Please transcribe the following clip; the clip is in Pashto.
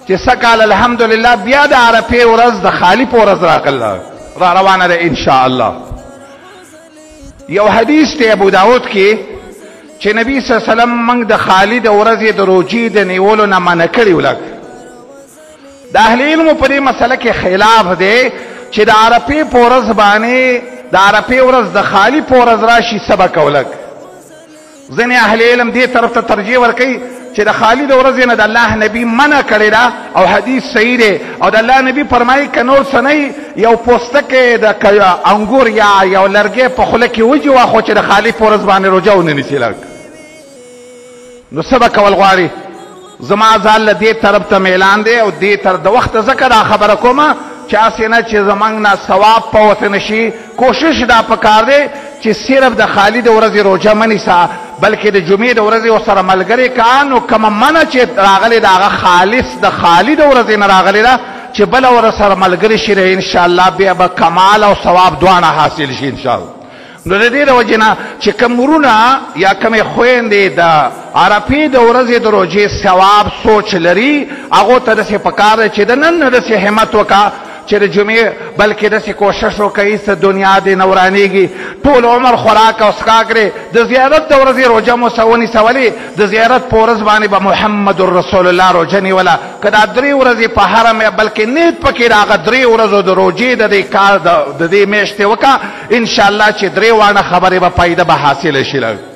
چې سږکال الحمدلله بیا د عرفې ورځ د خالي په ورځ راغله، را روانه ده ان شاء الله. یو حدیث دی ابو داود کې چې نبی صلی الله علیه وسلم موږ د خالي د ورځې د روژې د نیولو نه منع کړي ولګ. د اهل علمو په دې مسله کې خلاف دی چې د عرفې په ورځ باندې د عرفې ورځ د خالي په ورځ راشي څه به کولګ. ځینې اهل علم دې طرف ته ترجیح ورکوي چې د خالي د ورځې نه د الله نبی منع کړې ده او حدیث صحیح دی، او د الله نبی فرمایي که نور څه نه یو پوستکی د انګور یا یو لرګی په خوله کې وجوه خو چې د خالي په ورځ باندې روژه ونه نیسي لږ. نو څه به کول غواړي؟ زما ځان له دې طرف ته میلان دی او دې تر د وخته ځکه دا خبره کومه چې هسې نه چې زموږ نه ثواب پوت نه شي. کوشش دا پکار دی چې صرف د خالي د ورځې روژه مه نیسه، بلکې د جمعې د ورځې ورسره ملګری که، نو کومه منع چې راغلې ده هغه خالص د خالي د ورځې نه راغلې ده، چې بله ورځ سره ملګری شي انشاءالله بیا به کمال او ثواب دواړه حاصل شي انشاءالله. نو د دې د وجې نه چې کوم وروڼه یا کومې خویندې د عرفې د ورځې د روژې ثواب سوچ لري، هغو ته داسې پکار دی چې د نن نه داسې همت وکړه چې د جمعې، بلکې داسې کوشش وکړه هېڅ دنیا دې نه ورانېږي، ټول عمر خوراک او څښاک دی. د زیارت د ورځې روژه مو څه ونیسه، ولې د زیارت په ورځ باندې به محمد رسول الله روژه نیوله. که دا درې ورځې په حرم، بلکې نیت پکې د هغه درې ورځو د روژې د دې کار د دې میاشتې وکړه، انشاءالله چې درې واړه خبرې به فایده به حاصله شي.